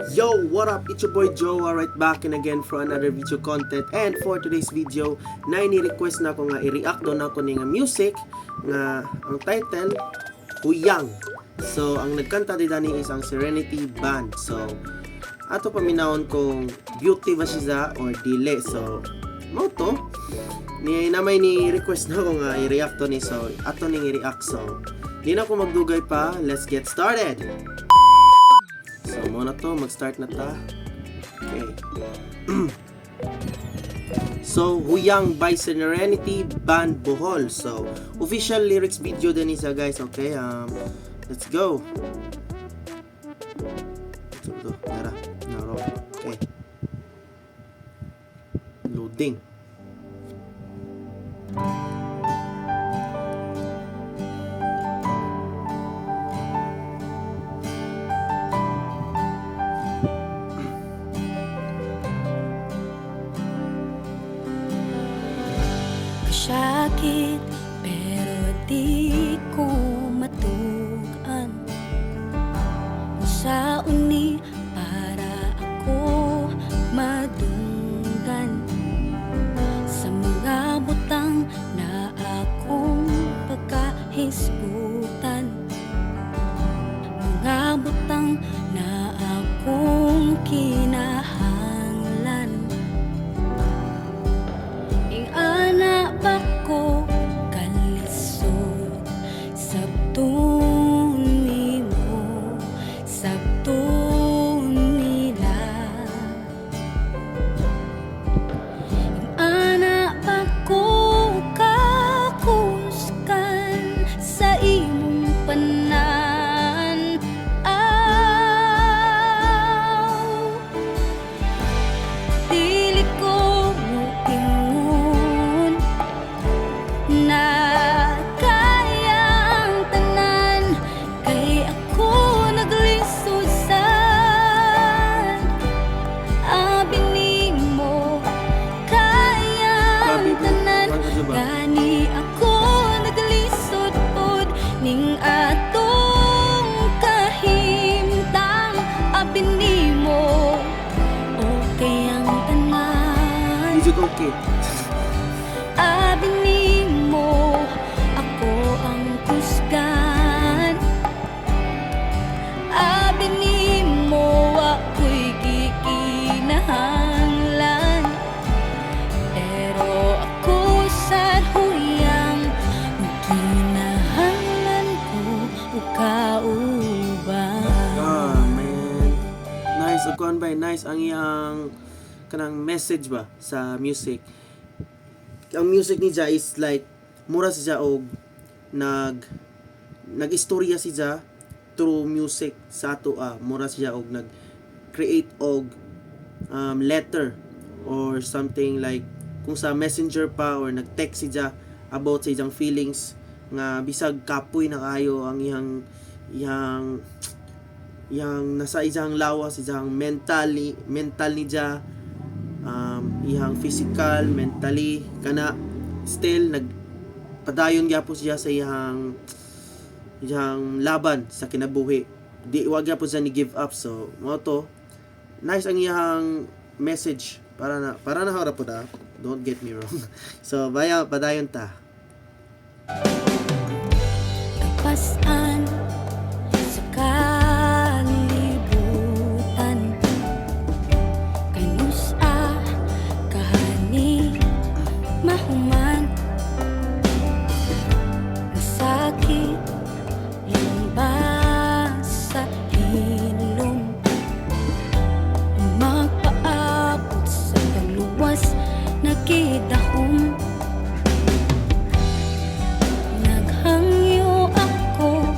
Yo, what up? It's your boy Joe, right back and again for another video content. And for today's video, na ni-request na ako nga i-react do na ako ni nga music nga ang title Huyang. So, ang nagkanta di dani is ang Serenity Band. So, ato paminawon kung beauty ba siya or dili. So, mao to. Ni namay ni request na ako nga i-react to ni, so ato ning i-react. So, di na ako magdugay pa. Let's get started. So, mao na to, mag-start na ta. Okay. So, Huyang by Serenity Band Bohol. So, official lyrics video din isa, guys. Okay, let's go. So, to, tara. Naro. Okay. Loading. Kasakit pero di ko matugan. Sa uni para ako madunggan sa mga butang na akong pagkahisgutan, mga butang na akong kinahanglan. Ing-ana ba ko kalisod sabton nimo, sabton nila? Ing-ana ba ko kakusgan sa imong panan-aw? Dili ko moingon na kaya ang tanan, kay ako naglisod sad. Abi nimo kaya ang Grabe po. tanan. Kuan ka ba? Gani ako naglisod pod ning atong kahimtang. Abi nimo okay ang tanan. Is it okay? Abi nimo ako ang kusgan. Abi nimo ako'y gikinahanglan. Pero ako sad huyang, kinahanglan ko og kauban. Ah, man. Nice. Ug kuan ba, nice ang iyang kanang message ba sa music. Ang music ni Ja is like mura si Ja og nag istorya si Ja through music sa ato ah. Mura siya og nag create og letter or something like kung sa messenger pa or nag-text si Ja about sa iyang feelings nga bisag kapoy na kayo ang iyang nasa iyang lawas, iyang mentally, mental ni Ja, iyang physical, mentally kana, still nagpadayon gyapon siya sa iyang laban sa kinabuhi. Di wa gyapon siya ni give up. So mao to, nice ang iyang message para na hora po da. Don't get me wrong. So baya padayon ta. Kapasan sa kalibutan, Kanusa kahani mahuman. Nasakit lang ba sa hilom, magpaabot sa pagluwas nagidahom. Naghangyo ako.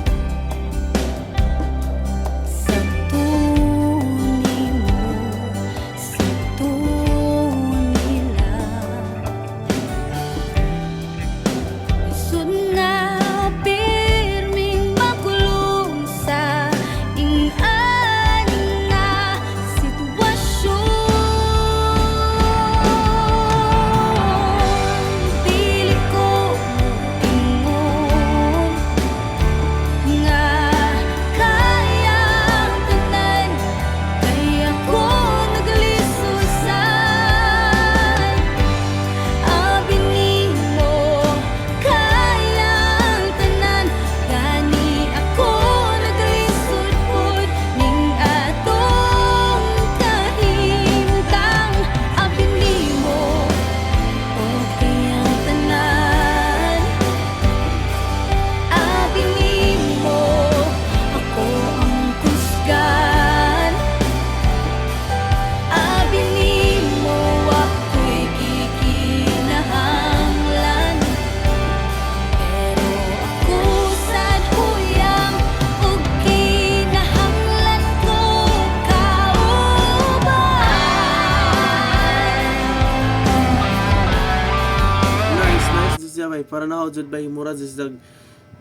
Kay para na jud bay mura jud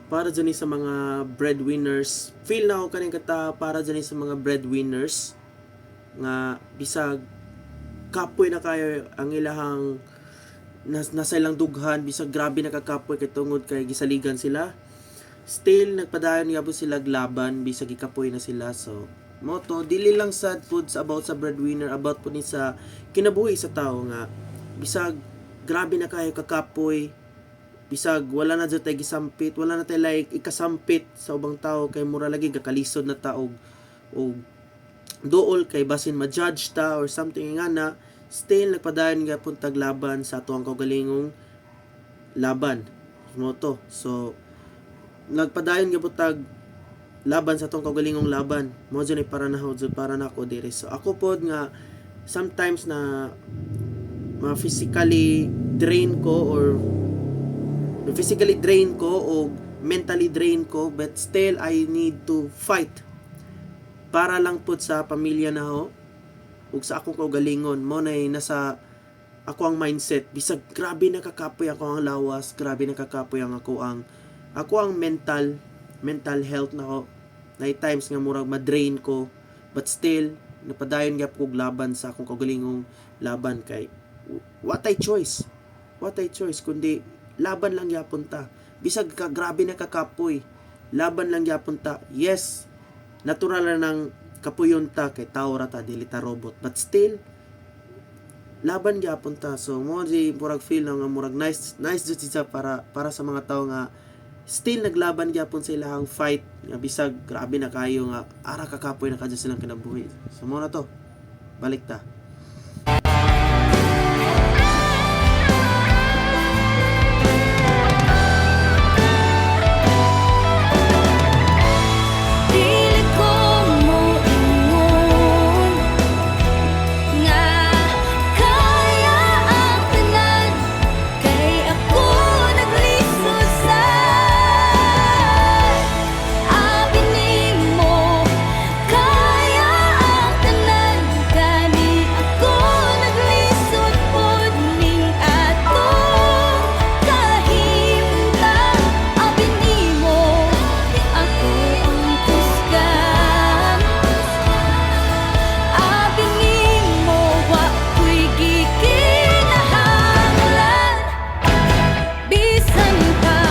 para jud ni sa mga breadwinners. Feel na ako kaning kanta para jud ni sa mga breadwinners nga bisag kapoy na kayo ang ilahang nasa ilang dughan, bisag grabe nakakapoy kay tungod kay gisaligan sila, still nagpadayon gyapon sila laban bisag gikapoy na sila. So mao to, dili lang sad pud sa about sa breadwinner, about pud ni sa kinabuhi sa tao nga bisag grabe na kayo kakapoy, bisag wala na jud tay gisampit, wala na tay like ikasampit sa ubang tao kay mura lagi gakalisod na ta og duol kay basin ma-judge ta or something nga na, still nagpadayon gyapon tag laban sa atuang kaugalingong laban mo to. So nagpadayon gyapon tag laban sa atong kaugalingong laban. Mo jud ni para na jud para nako diri. So ako pod nga sometimes na ma physically drain ko or physically drain ko o mentally drain ko, but still I need to fight para lang pud sa pamilya na ho ug sa akong kaugalingon. Mo na nasa ako ang mindset, bisag grabe nakakapoy ako ang lawas, grabe nakakapoy ang ako ang mental mental health na ko na times nga murag ma-drain ko, but still napadayon gyud kog laban sa akong kaugalingong laban kay what I choice kundi laban lang gyapon ta. Bisag ka grabe na kakapoy, laban lang gyapon ta. Yes, natural na nang kapuyon ta kay tao ra ta, dili ta robot, but still laban gyapon ta. So mo di murag feel na nga murag nice nice jud siya para para sa mga tao nga still naglaban gyapon sa ilahang fight nga bisag grabe na kayo nga ara kakapoy na kadyo silang kinabuhi. So mo na to, balik ta. Dili ko moingon nga kaya ang tanan kay ako naglisod sa abi nimo. Kaya ang tanan kani ako naglisod pod ning atong kahimtang. Abi nimo ako ang kusgan. Abi nimo wa ko'y gikinahanglan. Bisan pa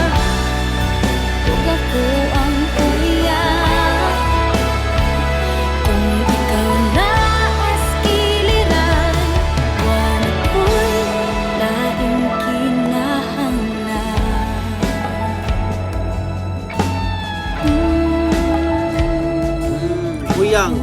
ug ako ang uyab, kung ikaw naas kiliran, wa na ko'y laing kinahanglan. Huyang.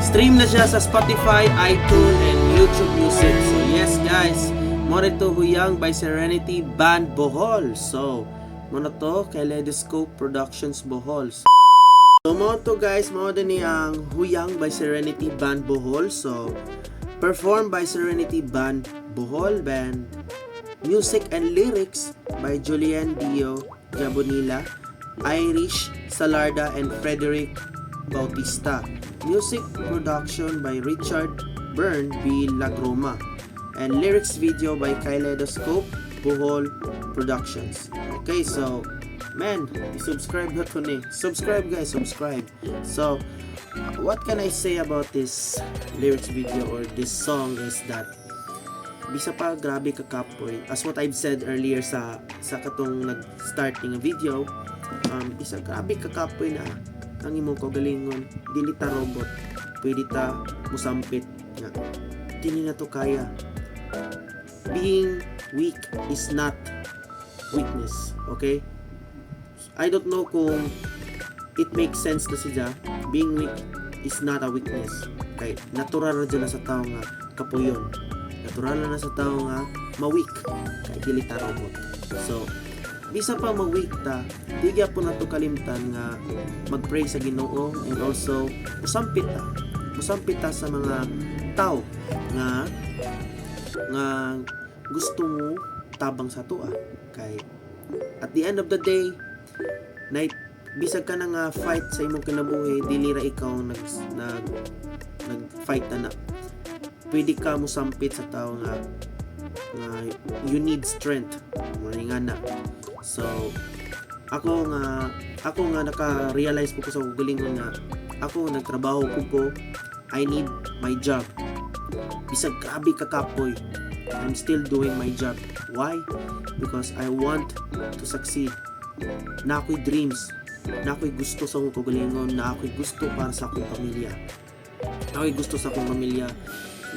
Stream na siya sa Spotify, iTunes, and YouTube Music. So yes guys, mo to Huyang by Serenity Band Bohol. So, mo na to Kaleidoscope Productions Bohol. So mo to guys, mo din ni ang Huyang by Serenity Band Bohol. So, performed by Serenity Band Bohol Band. Music and lyrics by Julian Dio Jabonila, Irish Salarda, and Frederick Bautista. Music production by Richard Byrne B. Lagroma. And lyrics video by Kaleidoscope Bohol Productions. Okay, so, man, subscribe na to ni. Subscribe guys, subscribe. So, what can I say about this lyrics video or this song is that bisa pa grabe ka kapoy, as what I've said earlier sa katong nag-start ng video, bisa grabe ka kapoy na ang imong kaugalingon, dili ta robot, pwede ta musampit nga dili na to kaya. Being weak is not weakness, okay? I don't know kung it makes sense na siya. Being weak is not a weakness kay natural ra dyan na sa tao nga kapuyon, natural na sa tao nga ma-weak kay dili ta robot. So bisa pa ma-weak ta, di gyapon nato kalimtan nga mag-pray sa Ginoo and also musampit ta sa mga tao nga nga gusto mo tabang sa atoa kay at the end of the day night, bisag ka na nga fight sa imong kinabuhi, dili ra ikaw ang nag nag nag fight na na. Pwede ka mo sampit sa tao nga Nga you need strength. Mao nga na. So ako nga naka-realize po ko sa kaugalingon nga ako nagtrabaho ko, I need my job. Bisag grabe ka kapoy, I'm still doing my job. Why? Because I want to succeed. Naa ako'y dreams. Naa ako'y gusto sa akong kaugalingon, naa ako'y gusto para sa akong pamilya. Naa ako'y gusto sa akong pamilya.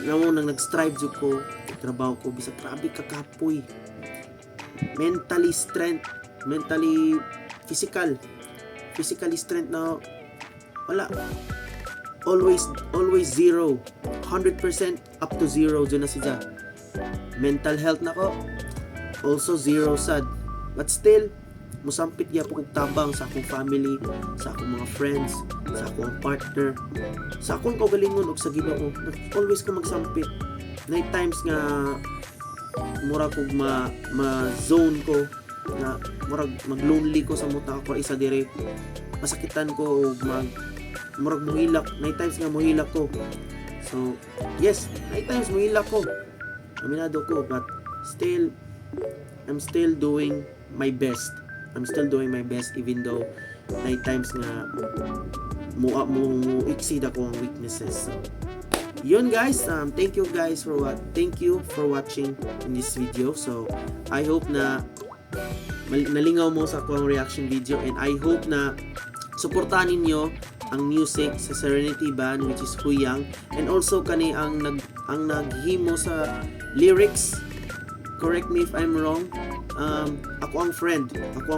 Mao nang nag-strive jud ko, trabaho ko bisag grabe ka kapoy. Mentally strength, mentally physical, physically strength na wala. Always, always zero. 100% up to zero dyan na siya. Mental health nako, also zero sad. But still, musampit gyapon kog tabang sa akong family, sa akong mga friends, sa akong partner, sa akong kaugalingon ug sa Ginoo. Always ko magsampit. Naa times nga mura kog ma zone ko nga murag mag lonely ko sa muta ako isa dire, masakitan ko og mag murag muhilak. Naa times nga muhilak ko. So yes, naa times muhilak ko, aminado ko, but still I'm still doing my best. I'm still doing my best even though naa times nga mo exceed ako ang weaknesses. So yun guys, thank you for watching in this video. So I hope na nalingaw mo sa akong reaction video and I hope na suportahan ninyo ang music sa Serenity Band, which is Huyang, and also kani ang naghimo sa lyrics. Correct me if I'm wrong, ako ang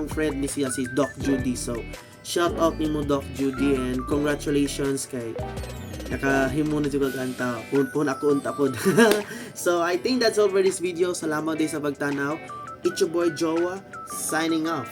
friend ni siya, si Doc Judy. So shout out nimo, Doc Judy, and congratulations kay nakahimo na jud kanta pun pun ako unta pod. So I think that's all for this video. Salamat din sa pagtanaw. It's your boy Jowa, signing off.